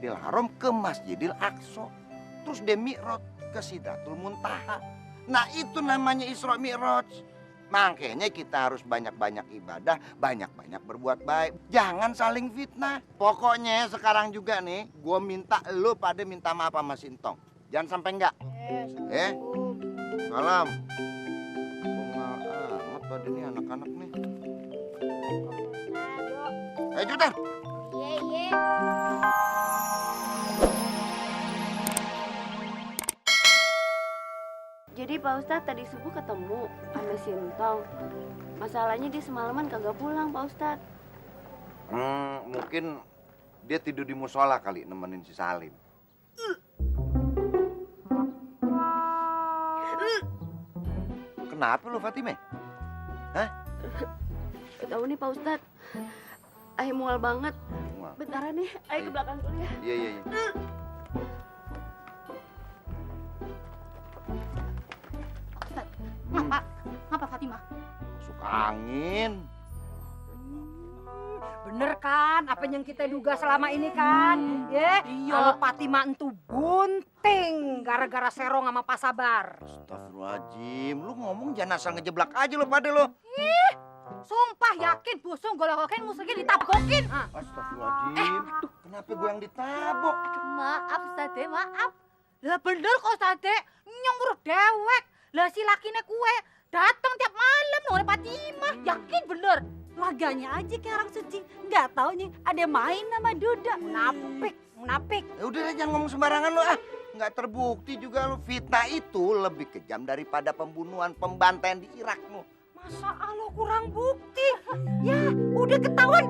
Masjidil Haram ke Masjidil Aqsa. Terus dia mi'raj ke Sidratul Muntaha. Nah itu namanya Isra Mi'raj. Makanya kita harus banyak-banyak ibadah, banyak-banyak berbuat baik. Jangan saling fitnah. Pokoknya sekarang juga nih, gue minta lo pada minta maaf sama Sintong. Jangan sampai enggak. Salam. Bunga amat pada nih anak-anak nih. Judan. Iya. Jadi Pak Ustadz tadi subuh ketemu sama Sintong. Masalahnya dia semalaman kagak pulang Pak Ustadz. Mungkin dia tidur di musola kali nemenin si Salim. Kenapa lu Fatime? Hah? Tahu nih Pak Ustadz. Ayo mual banget. Mual. Bentaran nih, ayo ke belakang dulu ya. Iya. Ngapa Fatimah? Masuk angin. Bener kan, apa yang kita duga selama ini kan? Ya, kalau Fatimah entu bunting gara-gara serong sama Pak Sabar. Astagfirullahaladzim, lu ngomong jangan asal ngejeblak aja lo pada lo. Sumpah yakin busung golakokin musuhnya ditabokin. Astagfirullahaladzim, kenapa gue yang ditabok? Maaf Ustadz, maaf. Lah bener kok Ustadz, nyuruh dewek. Lah si lakine kue datang tiap malam nongol Fatimah, yakin bener. Laganya aja kayak orang suci, nggak tahu nih ada main sama Duda. Munafik. Ya udah jangan ngomong sembarangan lo ah. Nggak terbukti juga lo. Fitnah itu lebih kejam daripada pembunuhan, pembantaian di Irak lo. Masa Allah kurang bukti? Ya udah ketahuan,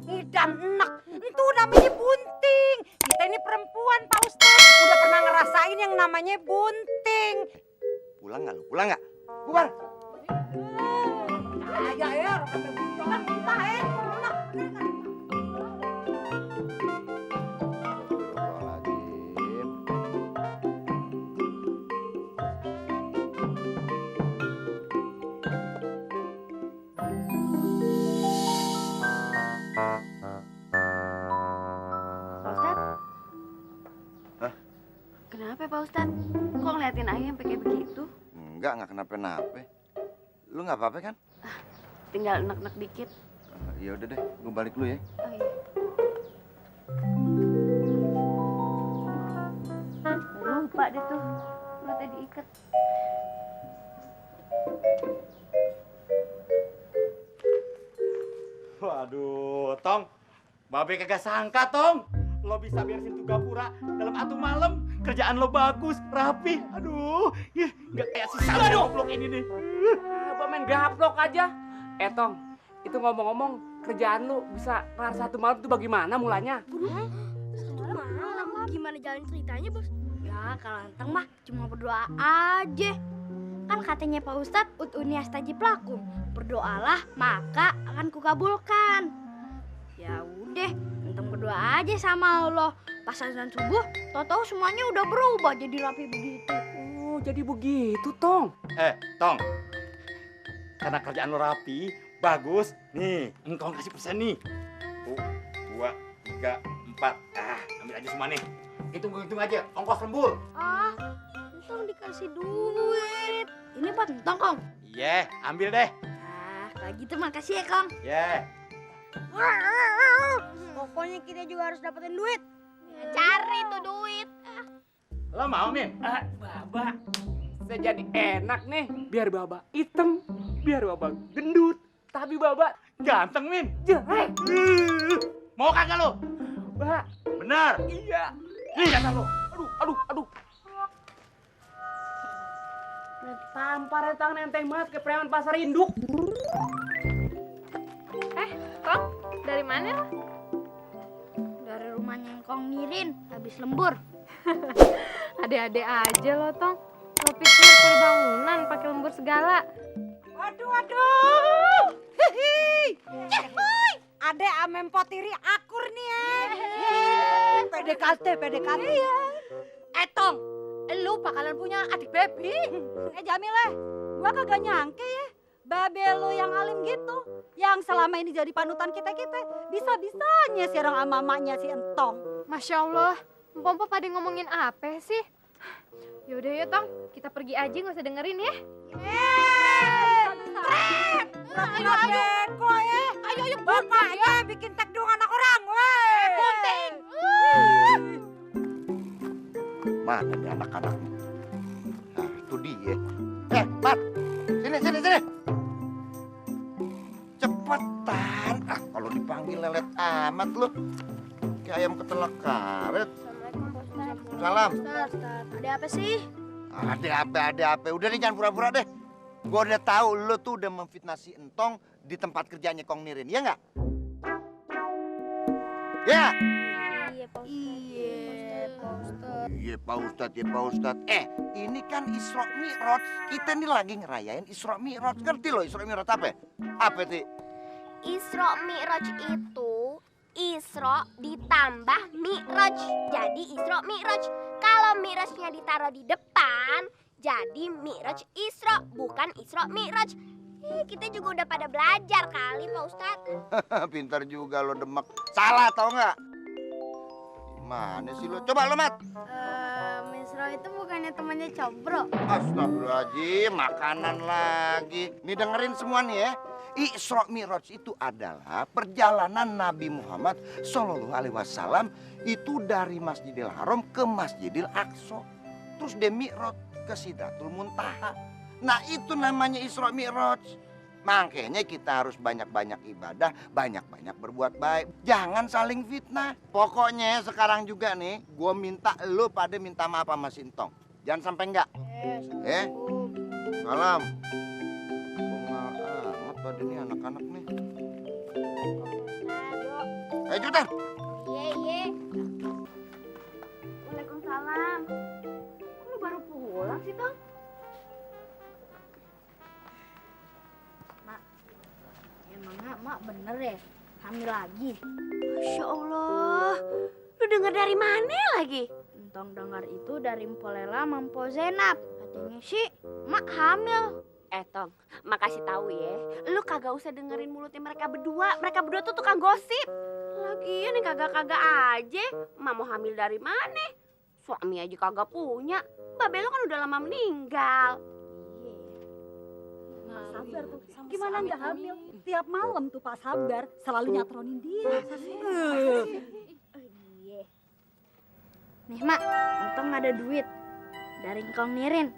ngidam enak. Itu namanya bunting. Kita ini perempuan Pak Ustadz, udah pernah ngerasain yang namanya bunting. Pulang nggak lo? Pulang nggak? Bubar. Ya, jangan kita Astagfirullahaladzim. Pak Ustadz? Hah? Kenapa Pak Ustadz? Kok ngeliatin ayah sampai kayak begitu? Nggak kenapa-napa. Lu nggak apa-apa kan? Tinggal enak-enak dikit. Ya udah deh, gue balik dulu ya. Oh iya. Lupa deh tuh, perutnya diikat. Waduh, Tong. Babe kagak sangka, Tong. Lo bisa beresin tuh gapura dalam atu malam. Kerjaan lo bagus, rapi. Aduh, nggak kayak si Salim goblok ini nih. Abang main gaplok aja. Tong, itu ngomong-ngomong kerjaan lu bisa kelar satu malam itu bagaimana mulanya? Gimana jalan ceritanya, Bos? Ya, kalau Anteng mah cuma berdoa aja. Kan katanya Pak Ustadz, ud'uni astajib lakum. Berdoalah, maka akan kukabulkan. Ya udah, Anteng berdoa aja sama Allah. Pas azan subuh, tau-tau semuanya udah berubah jadi rapi begitu. Oh, jadi begitu, Tong. Tong. Karena kerjaan lo rapi, bagus. Nih, engkau kasih persen nih. 1, 2, 3, 4. Ambil aja semua nih. Hitung aja, ongkos lembur. Entong dikasih duit. Ini buat Entong, Kong. Iya, ambil deh. Kalau gitu makasih ya, Kong. Iya. Pokoknya kita juga harus dapetin duit. Cari tuh duit. Lo mau, Min? Baba, saya jadi enak nih. Biar Baba hitam, biar Baba gendut. Tapi Baba Ganteng, Min. jelek. Mau kagak lo? Ba, Benar. iya. Nih kata lo. Aduh. Tampar ya tangan enteng banget ke preman pasar induk. Kong, dari mana lo? Dari rumahnya Kong Nirin, habis lembur. Ade-ade aja lo, Tong. Lo pikir full bangunan pakai lembur segala. Waduh. Hihi. Ade amem potiri akur nih ya. PDKT. Tong, lu bakalan punya adik baby. Jamil, gua kagak nyangke ya. Babe lu yang alim gitu, yang yang selama ini jadi panutan kita-kita. Bisa-bisanya si orang ama mamanya si Entong. Masya Allah, Mpok pada ngomongin apa sih? Yaudah ya Tong, kita pergi aja nggak usah dengerin ya. Bego ya. Ayo bapaknya bikin tekdung anak orang. Bunting. Mana nih anak-anaknya? Nah, itu dia. Mat, sini. Cepetan. Kalau dipanggil lelet amat lu. Kayak ayam ketelak karet. Salam. Ada apa sih? Ada apa? Udah nih jangan pura-pura deh. Gua udah tahu lu tuh udah memfitnah si Entong di tempat kerjanya Kong Nirin, ya nggak? Ya. Iya Pak Ustadz. Ini kan Isra Mi'raj. Kita nih lagi ngerayain Isra Mi'raj. Ngerti lo Isra Mi'raj apa? Apa sih? Isra Mi'raj itu Isra ditambah Mi'raj. Jadi Isra Mi'raj. Kalau Mi'rajnya ditaruh di depan, jadi Mi'raj Isra, bukan Isra Mi'raj. Kita juga udah pada belajar kali Pak Ustadz. Pintar juga lo Demek. Salah tau nggak? Gimana sih lo? Coba lo Mat. Misro itu bukannya temannya Cobro. Astagfirullahaladzim, makanan lagi. Nih dengerin semua nih ya. Isra Mi'raj itu adalah perjalanan Nabi Muhammad SAW itu dari Masjidil Haram ke Masjidil Aqsa. Terus dia Mi'raj ke Sidratul Muntaha. Nah itu namanya Isra Mi'raj. Makanya kita harus banyak-banyak ibadah, banyak-banyak berbuat baik. Jangan saling fitnah. Pokoknya sekarang juga nih, gue minta lo pada minta maaf sama Sintong. Jangan sampai enggak. Salam. Bunga amat pada nih anak-anak nih. Cepetan. Iya. Waalaikumsalam. Kok lu baru pulang sih, Tong? Emangnya mak bener ya? Hamil lagi? Masya Allah. Lu denger dari mana lagi? Entong dengar itu dari Mpolela sama Mpo Zenap. Katanya sih mak hamil. Tong, makasih tahu ya. Lu kagak usah dengerin mulutnya mereka berdua. Mereka berdua tuh tukang gosip. Lagian yang kagak-kagak aja. Emak mau hamil dari mana? Suami aja kagak punya. Babe lu kan udah lama meninggal. Sabar tuh, gimana nggak hamil? Tiap malam tuh Pak Sabar selalu nyatronin dia. Nih mak, Entong ada duit dari Kong Nirin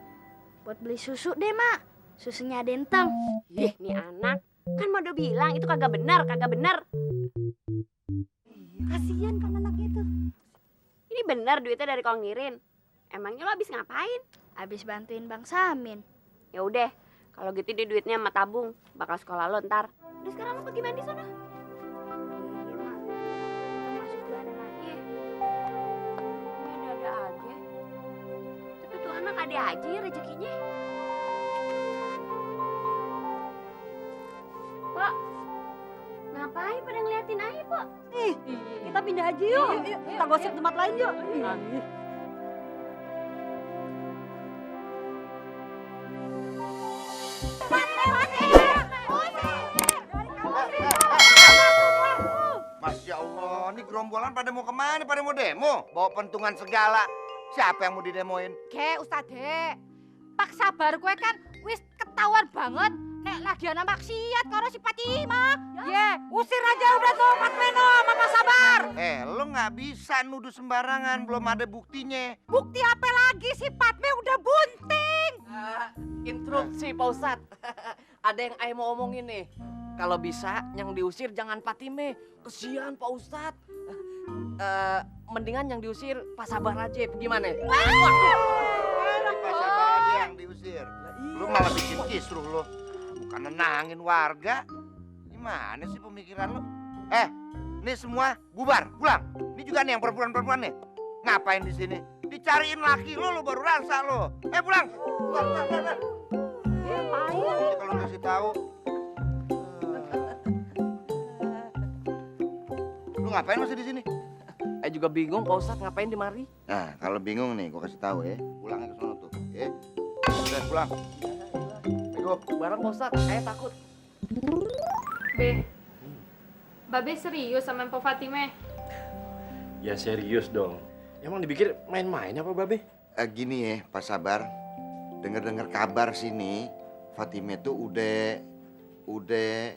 buat beli susu deh mak. Susunya ada Entong. Nih anak, kan mau udah bilang itu kagak benar. Kasihan kan anak itu. Ini benar duitnya dari Kong Nirin. Emangnya lo habis ngapain? Habis bantuin Bang Samin. Ya udah, kalau gitu dia duitnya emak tabung, bakal sekolah lo ntar. Udah sekarang lo pergi mandi sana. Iya mak, kita masuk duluan lagi. Ini ada aja. Tapi tuh anak ada aja ya rezekinya. Pak, ngapain pada ngeliatin aja, Pak? Kita pindah aja yuk. Kita gosip tempat lain yuk. Masya Allah, ini gerombolan pada mau kemana? Pada mau demo? Bawa pentungan segala. Siapa yang mau didemoin? Ke Ustadz, Pak Sabar gue kan wis ketahuan banget nek lagi ana maksiat karo si Fatimah. Ya, usir aja udah tuh Pak Meno sama Pak Sabar. Lo nggak bisa nuduh sembarangan, belum ada buktinya. Bukti apa lagi si Fatme udah bunting. Instruksi Pak Ustadz. Ada yang Ayah mau omongin nih. Kalau bisa yang diusir jangan Fatime. Kesian Pak Ustadz. Mendingan yang diusir Pak Sabar aja. Gimana? Pak Sabar aja yang diusir. Lu malah bikin kisruh lo. Bukan nenangin warga. Gimana sih pemikiran lo? Ini semua bubar, pulang. Ini juga nih yang perempuan-perempuan nih. Ngapain di sini? Dicariin laki lo baru rasa lo. Pulang. Pulang. Kalau kasih tahu. Lu ngapain masih di sini? Juga bingung Pak Ustadz ngapain di mari. Nah, kalau bingung nih, gua kasih tahu ya. Pulangnya ke sono tuh, ya. Udah pulang. Ayo. Barang Pak Ustadz, Ayah takut. Be, Babe serius sama Mpo Fatime? Ya serius dong. Emang dipikir main-main apa Babe? Gini ya, Pak Sabar. Dengar-dengar kabar sini, Fatime tuh udah